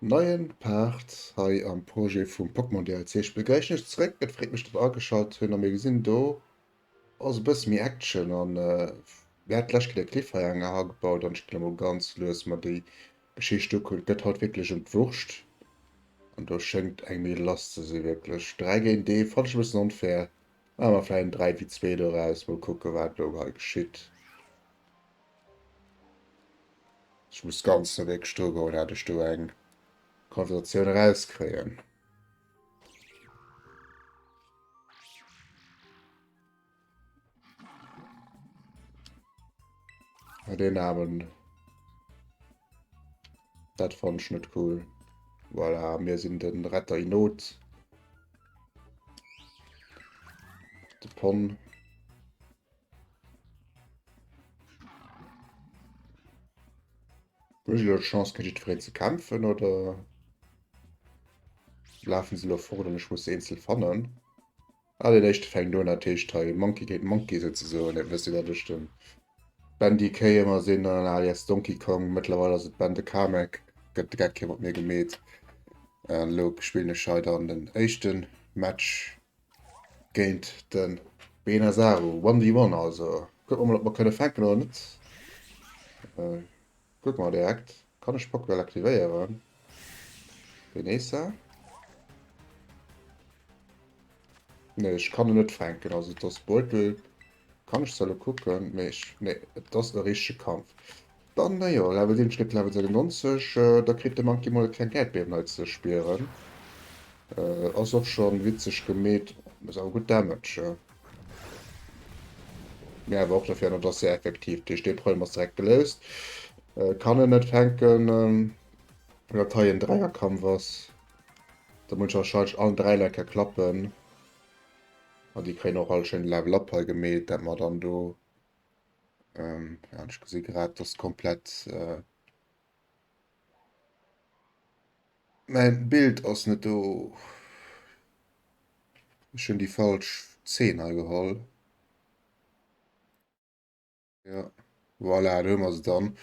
Neien Part hei am Projet vum Pokémon DLC. Ech begréissen iech zréck, et freet mech dat der ageschalt hunn a mir gesinn do ass e bësse méi Action an mir hat d'lescht Kéier de Cliffhanger agebaut an ech ginn emol ganz lues mer déi Geschicht ukucken. Et gëtt haut wierklech ëm d'Wurscht an do schéngt eng méi lass ze si wierklech. 3 géint ee fannen ech e bëssen onfair, maache mer vläicht en 3 wéi 2 doraus, mol kucke wat elo hei geschitt. Ech muss ganz no wierklech dru goen, dat ech do eng Konversatioun erauskréien. Ja, den Namen. Dat fand ich net cool. Voilà, mir sinn den Retter in Not. De Pon. Hunn ech elo d'Chance géint jiddwereen ze kämpfen oder lafen se elo fort an ech muss se eenzel fannen? Ah, deen éischte fänkt un, dat heescht hei Monkey géint Monkey souzesoen. Et wësst Dir, datt ech den Bendy K ëmmer sinn, alias Donkey Kong. Mëttlerweil ass et Ben de Kamek, gëtt de Geck hie mat mir gemeet. An elo spillen ech hei dann den éischte Match. Géint de Benazaru. One v one also. Kucke mer mol, ob mer kënne fänken oder net. Kucke mer direkt. Kann ech Pokéball aktivéieren? Benesa? Nee, ech kann en net fänken. Also et ass Beutel. Kann ech zwar elo kucken, mee ech, nee, et ass e richtege Kampf. Dann, na jo, Level 70 gëtt Level 96, da kritt de Monkey mol e klengt Äerdbiewen hei ze spieren. Ass och schon witzeg gemeet, ass awer gutt Damage. Mee awer och dofir, dat ass sehr effektiv. Dat heescht, dee Problem ass direkt geléist. Kann en net fänken, well dat hei en Dräierkampf ass. Da muss ech wahrscheinlech allen 3 eng Kéier klappen. An déi kréien och all schéin Level Up hei gemeet, dat mer dann do Ähm, ja, ech gesi grad, dass komplett äh, mein Bild ass net do. Ech hunn déi falsch Zeen hei geholl. Ja, voilà, do hu mer se dann.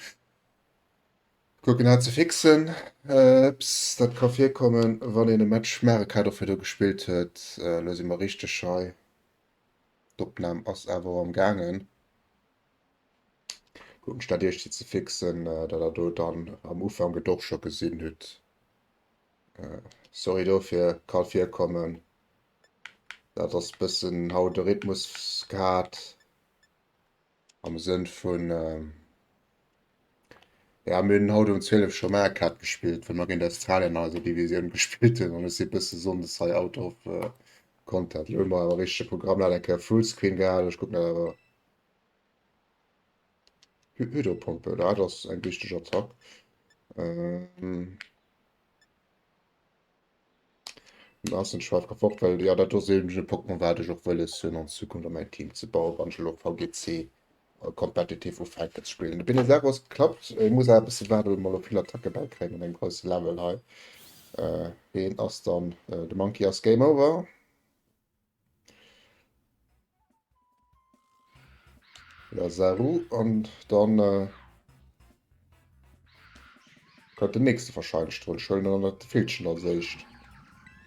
Kucken dat ze fixen. Ups, dat ka virkommen, wann een e Match Mario Kart och virdu gespillt huet. Elo si mer richteg hei. D'Opnam ass awer och am gaangen. Kucken ech dat iergendwéi ze fixen, dat der do dann am Ufank et och scho gesinn hutt. Sorry dofir, ka virkommen. Dat ass bëssen haut de Rhythmus gehat am Sënn vun. Ja, mir hunn haut um 12 scho Mario Kart gespillt, well mer géint Australien an eiser Divisioun gespillt hunn an ech si bësse sonndes hei out of content. Elo hu mer awer richtege Programm, elo hat eng Kéier Fullscreen gehat, ech kucken dat awer. Hydropompe, dat ass eng wichteg Attack. Ähm. Den Assenschweif ka fort, well ja dat do ass eben e Pokémon wat ech och wëlles hunn an Zukunft a mäin Team ze bauen, wann ech elo VGC competitive ufänken ze spillen. De Benesaru ass geklappt, ech muss awer e bësse waarden, well mer elo vill Attacke bäikréien an engem grousse Level hei. Heen ass dann, de Monkey ass Game Over. Lazaru an dann äh, kënnt den nächste wahrscheinlech drun. Ech huelen dann dat Villchen als éischt.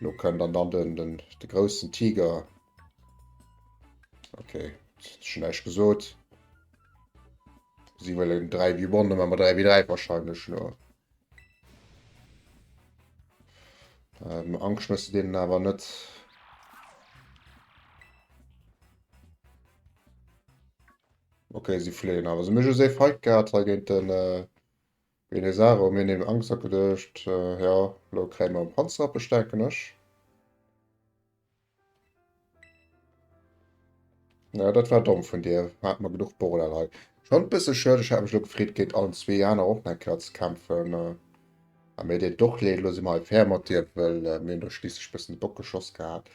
Lo kënnt dann dann den, den, de groussen Tiger. Okay, schon näischt gesot. Si wëllen 3 wie 1, dann maache mer 3 wie 3 wahrscheinlech lo. Ähm, Angscht mëss du deenen awer net. Okay, sie fliehen awer. Se mech se Fight gehabt hei géint den äh, Venesaro. Mir nehmen Angst abgeduecht. Äh, ja, lo kréie mer Panzerappech, denken ech. Ja, dat war domm vun dir. Hat mer genuch Bordell hei. Schon e bësse schued, ech hat mech lo gefreet géint allen zwee aner och nach eng Kéier ze kämpfen. A mir deet och leed, lo si mer hei fair mat dir, well mir hunn der schliisslech bëssen de Bock geschoss gehat.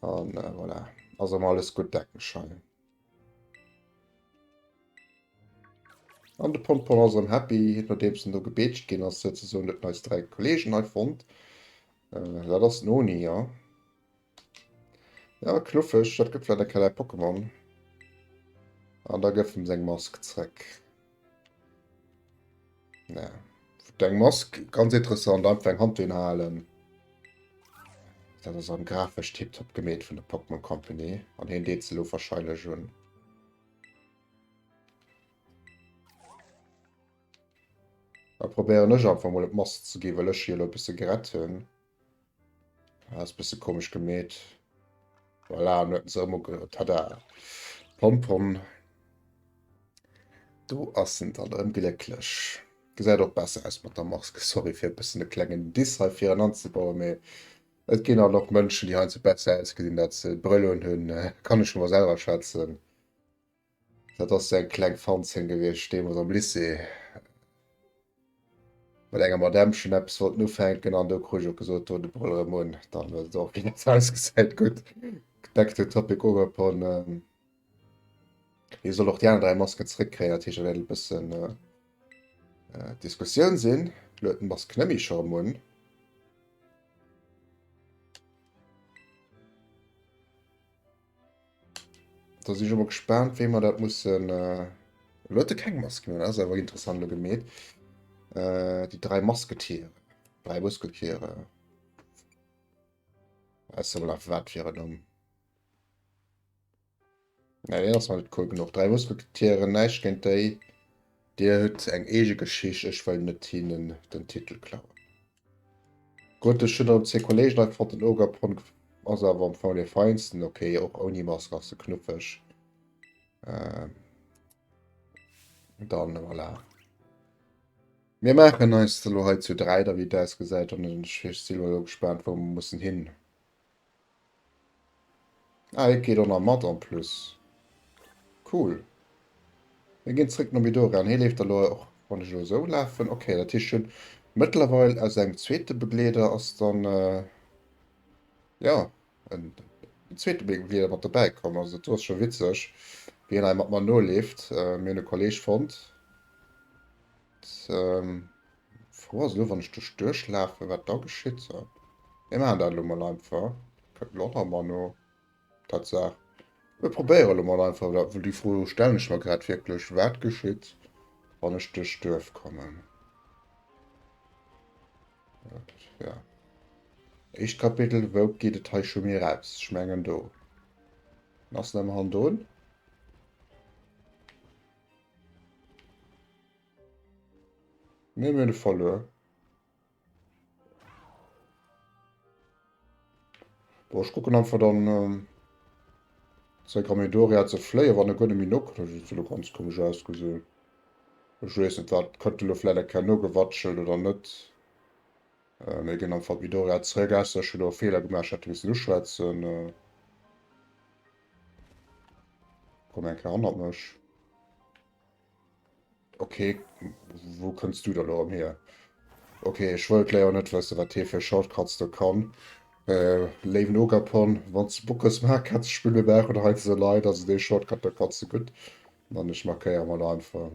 An voilà, ass ëmmer alles gutt, denken ech hei. An de Pompon ass erëm happy, nodeems en do gebeetscht ginn ass, souzesoen, huet en eis 3 Kollegen hei fonnt. Dat ass den Oni, jo. Ja, knuffeg, dat gëtt vläicht eng Kéier däi Pokémon. An da gëff em seng Mask zréck. Ja. Deng Mask ganz interessant, einfach eng Hand hinhalen. Dat ass am grafesch tiptop gemeet vun der Pokémon Company an hien deet se lo wahrscheinlech un. Da probéieren ech einfach mol d'Mask ze ginn, well ech hier lo e bësse gerett hunn. Ah, ass bësse komesch gemeet. Voilà, an huet se erëm uge. Tada! Pompon. Do ass en dann erëm glécklech. Gesäit och besser aus mat der Mask. Sorry fir e bëssen e klengen Diss hei viren anzebauen, mee et ginn alt och Mënschen, déi heiansdo besser ausgesinn, dat se Brëll un hunn. Kann ech mer selwer schwätzen. Dat ass sou eng kleng Fun-Zeen gewiescht deemools am Lycée. Mat enger Madämmchen eppes wollten ufänken an do krut ech och gesot, do de Brëll erëm un, dann huet et och wéi dat ausgesäit. Gutt, back to topic Ogerpon. Hie soll och déi aner 3 Masken zeréckkréien, dat heescht dat wäert e bëssen Diskussioun sinn. Lo huet d'Mask net méi scho erëm un. Da sinn ech emol gespaant, wéi mer dat mussen. Äh, lo huet e keng Mask méi, dat ass awer interessant elo gemeet. Äh, déi 3 Masketiere. 3 Muskeltiere. Weiss emol nach wat fir en Numm. Nee, deen ass nach net cool genuch. 3 Muskeltiere, näischt géint déi. Dir hutt eng eege Geschicht, ech wëll net hinnen den Titel klauen. Gutt, ech hunn erëm zwee Kollegen hei fonnt. Den Ogerpon ass awer am Fong dee feinsten. Ok, och ouni Mask ass e knuffeg. Ähm, dann voilà. Mir maachen eis elo hei zu 3 da wéi et ausgesäit an ech si elo gespaant wou mer mussen hin. Ah, et geet och nach mat en plus. Cool. Mir ginn zréck no Midori an hie leeft elo och, wann ech elo esou lafen. Okay, dat heescht schon mëttlerweil aus engem zweete Begleeder ass dann, äh, ja, en zweete Begleeder mat dobäi komm. Also dat do ass scho witzeg, wéi hien hei mat mer noleeft. Äh, mir hunn e Kolleg fonnt. Ähm, Fro ass elo, wann ech duerch duerchlafen, wat da geschitt. So. Mir maachen dat elo mol einfach. Kënnt elo och nach mal no. Tatsaach. Mir probéiere elo mol einfach, dat, déi Fro stellen ech mer grad wierklech. Wat geschitt, wann ech duerch d'Duerf kommen? Ja. Éischt Kapitel, wou geet et hei scho méi raus? Ech mengen do. Ass nach ëmmer hannendrun? Nee, mir hunn e verluer. Boah, ech kucken einfach dann ähm, zeréck a Medoria ze fléien, wann e guer net méi nokënnt. Dat huet elo ganz komesch ausgesinn. Ech weess net, wat kënnt elo vläicht eng Kéier nogewatschelt oder net. Äh, mir ginn einfach Midoria zeréck, ausser ech hunn elo e Feeler gemaach, ech hätt e missen uschwätzen. Äh, komm eng Kéier hannert mech. Ok, wou kënns du da lo erëm hier? Ok, ech wëllt léiwer net wëssen, wat hie fir Shortcuts do kann. Äh, léiwen Ogapon, wann s de Bock hues, maach Kazespill, mir brauchen hei esou Leit, also dee Shortcut do kanns de gutt. An ech markéiere mol einfach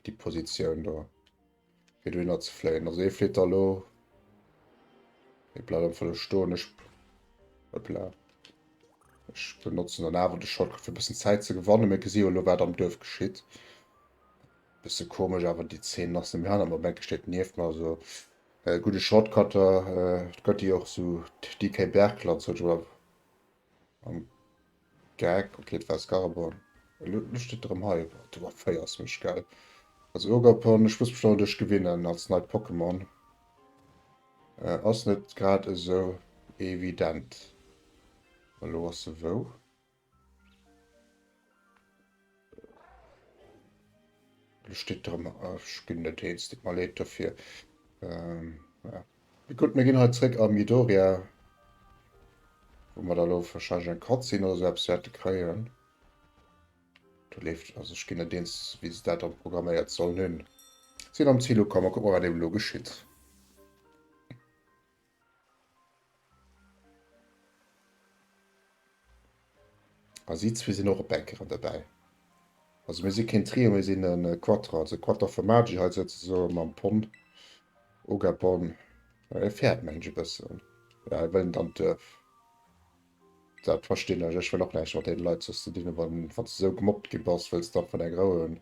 déi Positioun do, fir dohinner ze fléien. Also hie flitt da lo, hie bleift einfach do stoen, ech, hoppla. Ech benotzen dann awer de Shortcut fir e bëssen Zäit ze gewannen. Mir gesi jo elo wat am Duerf geschitt. Bësse komesch awer déi Zeen ass nämlech hanner mer, Bänke steet nieft mer. Also e gudde Shortcutter äh, gëtt déi och sou DK Bergland sou oder am Gag. Okay, et war Scarabon. Elo steet erëm hei. Du erféiers mech, gell? Also Ogerpon, ech muss mech nach un dech gewinnen als neit Pokémon. Ass net grad esou evident. Elo ass se wou? Elo steet erëm, ech ginn net eens, deet mer leed dofir. Ja. Gutt, mir ginn hei zréck a Midoria, wou mer da elo wahrscheinlech eng Cutscene oder esou eppes wäerte kréien. Do leeft, also ech ginn net eens, wéi se dat dann programméiert sollen hunn. Sinn am Ziel ukomm, a kuck mol wat eben elo geschitt. A si zwee sinn och op eng Kéier derbäi. Also mir si keen Trio, mir sinn e Quattro, also Quattro Formaggi hei souzesoen mam Pon, Ogapon. E fäert mengen ech e bëssen. Ja, e wëll net an d'Duerf. Dat verstinn ech. Ech wëll och näischt mat deene Leit soss ze dinn hunn. Wann wann s de esou gemobbt gi bass, wëlls de einfach deng Rou hunn.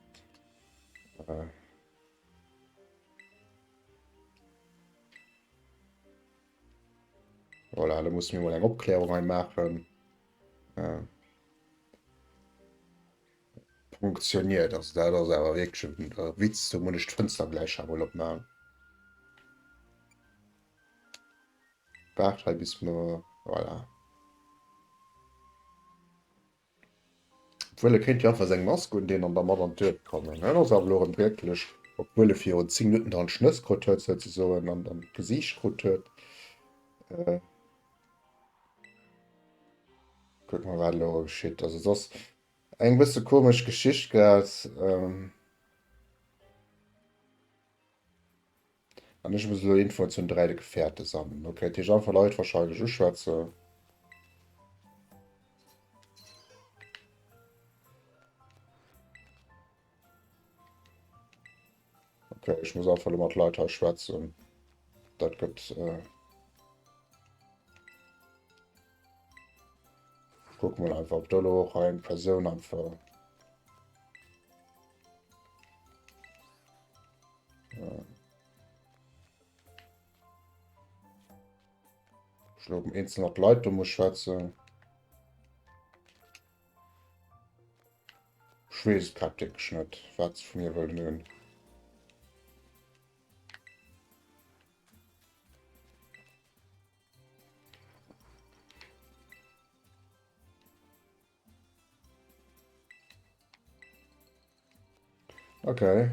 Voilà, da musse mir mol eng Opklärung hei maachen. Äh, funktioniert. Also dat ass awer wierklech en äh, Witz. Do muss ech d'Fënster gläich emol opmaachen. Waart hei bis mer... Voilà. Obwuel e kéint jo einfach seng Mask undinn an da mat an d'Duerf kommen. Dat ass awer elo erëm wierklech, obwuel e virun 10 Minutten dran d'Schnëss krut huet souzesoen an an d'Gesiicht krut huet. Äh, kucke mer wat elo geschitt. Also et ass eng bësse komesch Geschicht grad. Ähm, An ech muss elo Infoen zu den 3 Gefährte sammeln. Okay, dat heescht einfach Leit wahrscheinlech uschwätzen. Okay, ech muss einfach elo mat Leit hei schwätzen. Dat gëtt... Äh Guck mal einfach, ob da elo och eng Persoun einfach... Ech lo eenzel mat Leit do muss schwätzen. Ech weess et grad wierklech net, wat se vu mir wëllen hunn. Okay.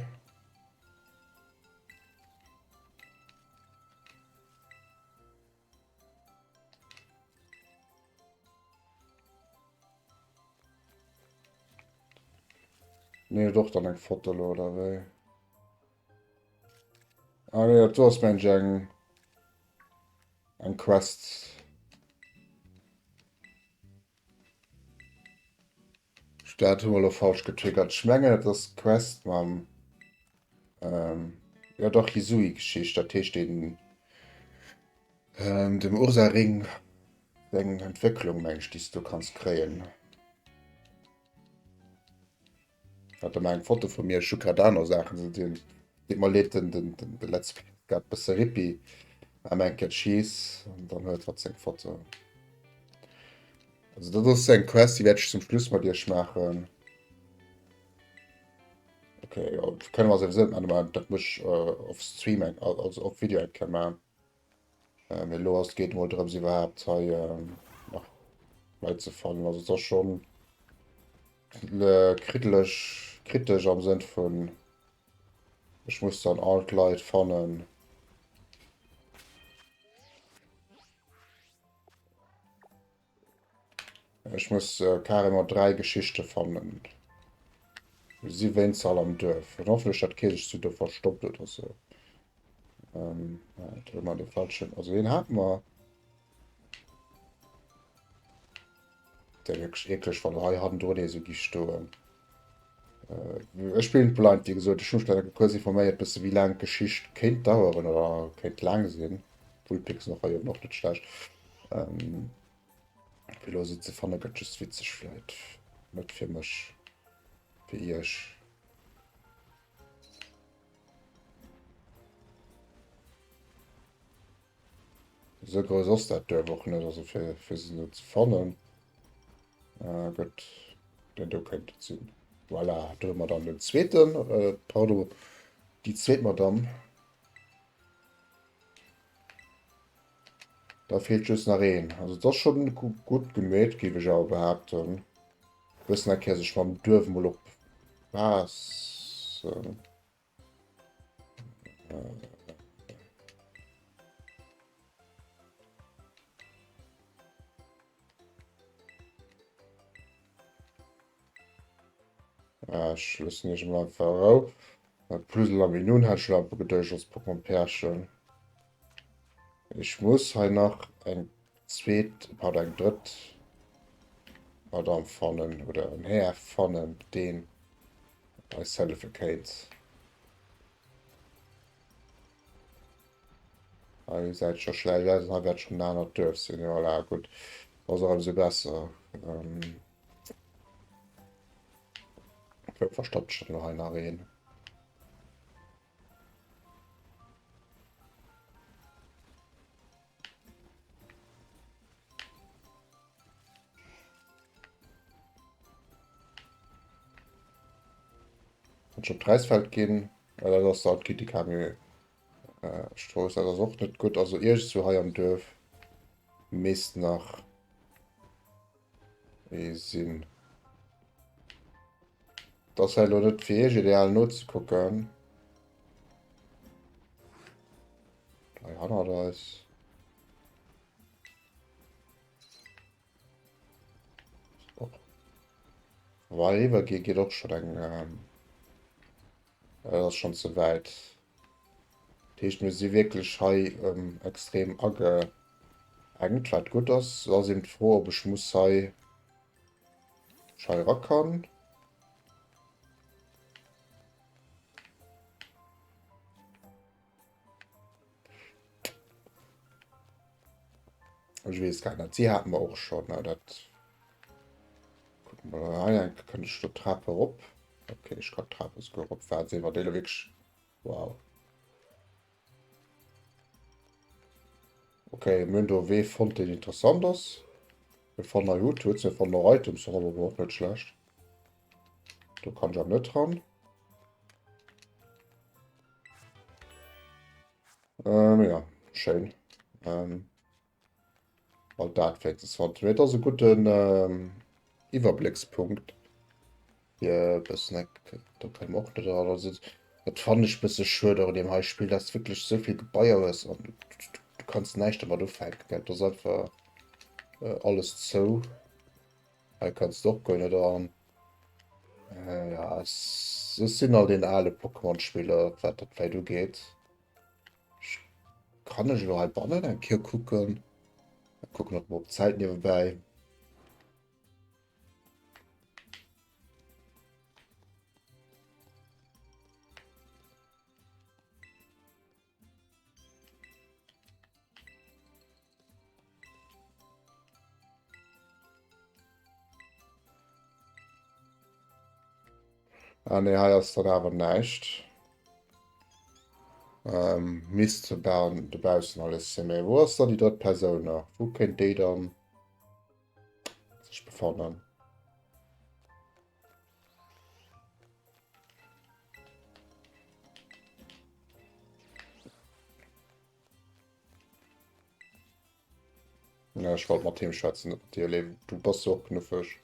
Nee, doch dann eng Foto lo, oder wéi? Ah nee, dat do ass mensch eng eng Quest. Dat hu mer elo falsch getriggert. Ech mengen et ass d'Quest mam ähm, jo dach Hisui-Geschicht, dat heescht den ähm, dem Ursa-Ring seng Entwécklung meng ech, déi s du kanns kréien. Hat ëmmer eng Foto vu mir, ech hu grad aner Saachen ze dinn. Deet mer leed, den, den, den, de Let's Play ass grad bësse rippi. Mä eng Kéier d'Cheese an dann huet hatt seng Foto. Also dat ass eng Quest, déi wäert ech zum Schluss mat iech maachen. Okay, jo, kënne mer souwisou net maachen, mä dat muss ech äh, off Stream, eng, also off Video eng Kéier maachen. Äh, mee elo ass, geet mol drëms iwwerhaapt hei äh, nach Leit ze fannen. Also et ass schonn kriddeleg, kritesch am Sënn vun ech muss dann all d'Leit fannen. Ech muss äh, carrément 3 Geschichte fannen. Si wéinst all am Duerf. An hoffentlich dat kee sech zu do verstoppt oder so. Ähm, ja, da hu mer de falschen. Also een hat mer. Der wierklech eklech, wann hei hannendrun ee sou gi stoen. Äh, ech spillen blind, wéi gesot. Ech hu mech leider kuerz informéiert, bësse wéi laang d'Geschicht kéint daueren oder kéint laang sinn. Vulpix nach hei och net schlecht. Ähm, fir elo se ze fanne gëtt just witzeg vläit. Net fir mech, fir iech. Esou grouss ass dat Duerf och net, also fir, fir se net ze fannen. Äh, gutt, den do kéint et sinn. Voilà, do hu mer dann den zweeten, äh, pardon, déi zweet Madame. Da feelt just nach een. Also et ass schonn gutt gemeet, géif ech awer behaapten. Bëssen eng Kéier sech mam Duerf mol op befassen. Ah, ech loossen iech emol einfach Rou. Dat Puzzle am Inun hat ech schon einfach geduecht als Pokémon Pärchen. Ech muss hei nach eng zweet, pardon, eng drëtt Madame fannen oder en Här fannen, deen eis hëllefe kéint. Hei gesäit scho schlecht aus, hei wäert schon en anert Duerf sinn. Voilà, gutt. Ass och ëmsou besser. Ähm, Wou verstoppt sech dann elo hei nach een? Kann ech op d'Räisfeld ginn? Ja, dat ass dann d'Kitikami Strooss. Dat ass och net gutt. Also iergendswou hei am Duerf misst nach ee sinn. Dat ass hei elo net fir iech ideal nozekucken. Hei hannert eis. Wei iwwer gi geet och schon eng ähm, dat ass schon ze wäit. Dat heescht mir si wierklech hei ähm, extrem ageengt, wat gutt ass. Et ass eben d'Fro, ob ech muss hei hei era kann. Ech weess gar net. Si haten mer och schon. Ne? Dat Kucken wir mal. Ah, ja, kann ich do Trape erop? Okay, ich kann Trape sogar erop fahren. Sehen wir déi wirklich. Wow. Okay, mir hunn do e Wee fonnt, deen interessant ass. Mir fannen hei Hututs, mir fannen och Items, och awer och net schlecht. Do kann ich awer net ran. Ähm, ja, schéin. Ähm, all dat wéinstens fonnt. Mee et ass e gudden ähm, Iwwerbléckspunkt. Fir e bëssen eng, do kënne mer och net eran. Also, dat fannen ech e bësse schued och un deem hei Spill, dass du wierklech esou vill Gebaier hues an du, du, du kanns näischt domat ufänken, gell. Et ass einfach äh, alles zou. Hei kanns du och guer net eran. Äh, ja, ech sinn all den ale Pokémon-Spiller, wat dat vläicht ugeet. Ech kann ech elo hei bannen eng Kéier kucken. Kucken och mol op d'Zäit niewebäi. Ah nee, hei ass dann awer näischt. Ähm, misst dobaussen alles sinn. Mee wou ass dann déi drëtt Persoun nach? Wou kéint déi dann sech befannen? Ja, ich wollte mat him schwätzen, net mat dir. Lew, du bass jo och knuffeg.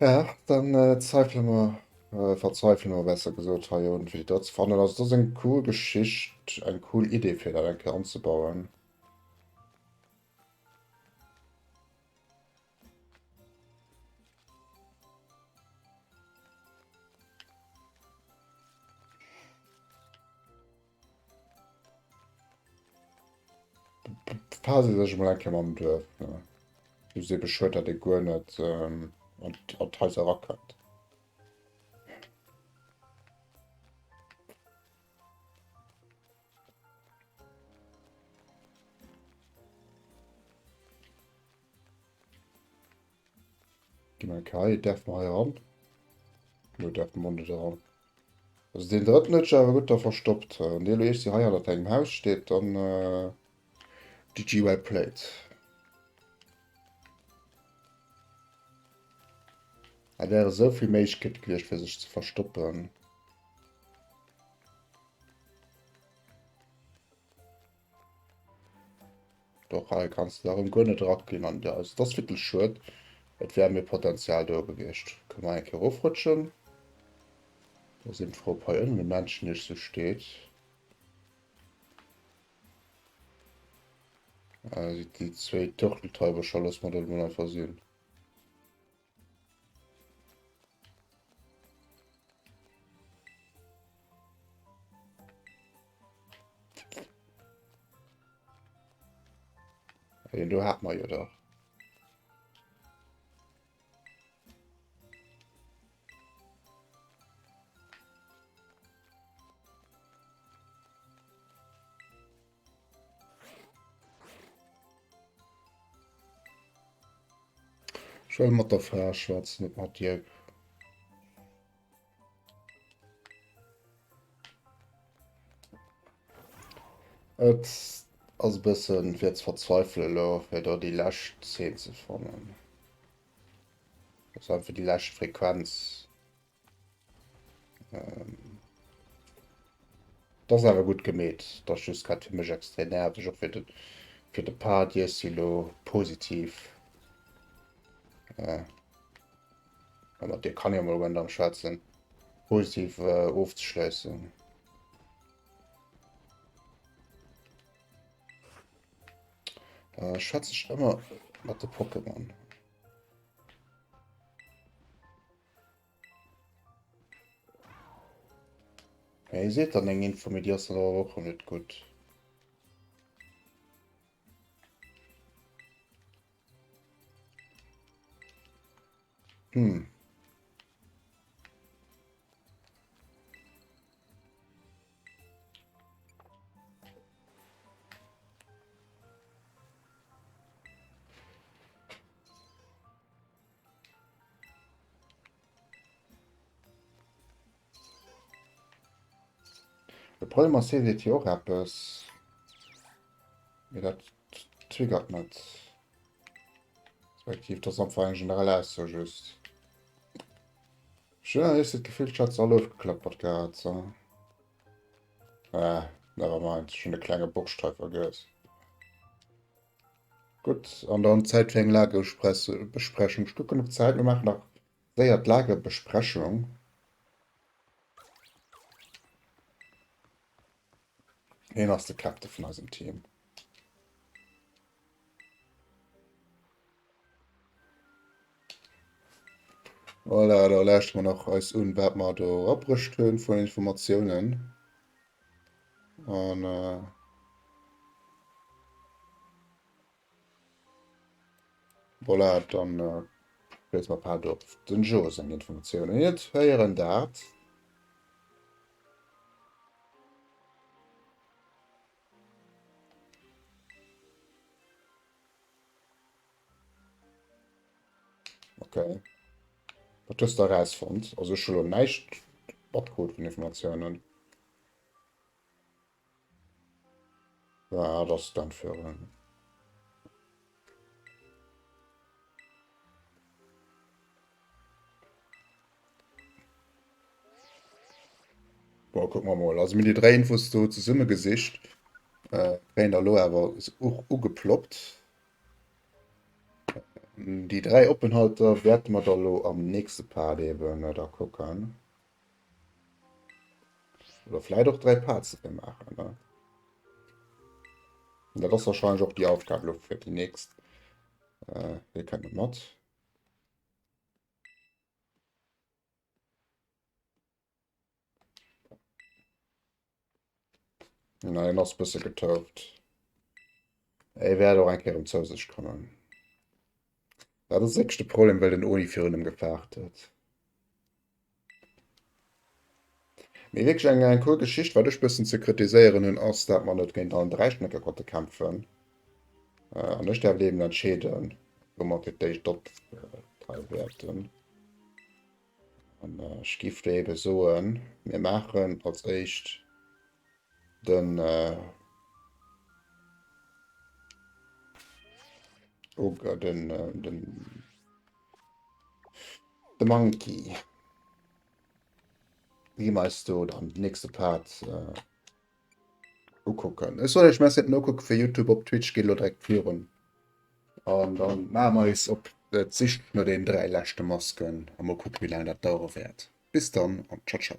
Ja, dann äh, zweifle mer, äh, verzweifle mer besser gesot hei un, fir déi drëtt ze fannen. Also, dat ass eng cool Geschicht, eng cool Idee, fir dat eng Kéier anzebauen. Befasse sech emol eng Kéier mam Duerf, ne? Du se beschuet, datt ee guer net ähm, an d'Haiser erakënnt. Gi mer hei, därf mer hei eran? No därf mer net eran. Also den drëtten huet sech awer gutt da verstoppt. Wann dee elo iergendwéi hei hannert engem Haus steet, dann äh, GG well played. Et wäre esou vill Méiglechkeete gewiescht fir sech ze verstoppen. Doch hei kanns du darum guer net eraginn an ja, also das wierklech schued. Et wär méi Potenzial do gewiescht. Kënne mer eng Kéier erofrutschen. Da sinn d'Fro ob hei ënnen e Männchen iech sou steet. Also déi zwéi Turteltäubercher loosse mer do mol einfach sinn. Den do hat mer jo dach. Ech wëll mat der Fra schwätzen, net mat dir. Et ass e bëssen fir ze verzweifelen elo, fir do déi lescht Zeen ze fannen. Dat ass einfach déi lescht Frequenz. Ähm, das ass awer gutt gemeet. Dat ass just grad fir mech extrem nerveg, och fir de, fir de Part Iessilo positiv. Äh, mat dir kann jo mol random schwätzen. Positiv äh, ofzeschléissen. Äh, schwätze ich ëmmer mat de Pokémon. Ja, ihr seht dann eng Info, mir die ass dann awer och net gutt. Hm. De Problem ass, hie seet jo och eppes. Mee dat triggert net. Respektiv, dat ass einfach eng generell Ausso just. Ech hunn allerdéngs dat Gefill, ech hätt se all ofgeklappert gehat. So. Ah, never mind. Ech hunn de klenge Borscht hei vergiess. Gutt, an dann Zäit fir eng Lagebesprechung. Ech kucken op d'Zäit, mir maachen nach séier d'Lagebesprechung. Hien ass de Captain vun eisem Team. Voilà, da lauschteren mer nach eis un, wat mer do erabruecht hunn vun Informatiounen. An äh, voilà, dann äh, schléisse mer Part op. Den Joe seng Informatiounen. Net héieren dat. Okay. Wat hues de erausfonnt? Also ech hu lo näischt matkrut vun Informatiounen. Ja, dat ass d'Entführung. Bon, kucken mer mol. Also mir hunn déi 3 Infos do zesumme gesicht. Äh, kréien der lo awer och ugeploppt. Déi 3 Openhalter wäerte mer da lo am nächste Part eben da kucken. Oder vläit och 3 Parts dofir maachen. Ne? Dat ass wahrscheinlech och déi Aufgab lo fir déi nächst. Äh, hie kënnt net mat. Na, en ass bësse getouft. E wäert och eng Kéier erëm zou sech kommen. Dat ass wierklech de Problem, well den Oni virun em gefaart huet. Mee wierklech eng, eng cool Geschicht. Wat ech bëssen ze kritiséieren hunn, ass, dat mer net géint allen 3 Schnecke konnte kämpfen. Äh, an ech däerf eben entscheeden, wou mer fir d'éischt op äh, wäerten. An ech giff do ebe soen, mir maachen als éischt den den den de Monkey. Gi mer eis do dann den nächste Part ukucken. Ech soen iech Merci fir d'Nokucke fir Youtube op Twitch geet elo direkt virun. An dann maache mer eis op d'Sich no den 3 leschte Masken a mol kucken wéi laang dat dauere wäert. Bis dann an ciao ciao.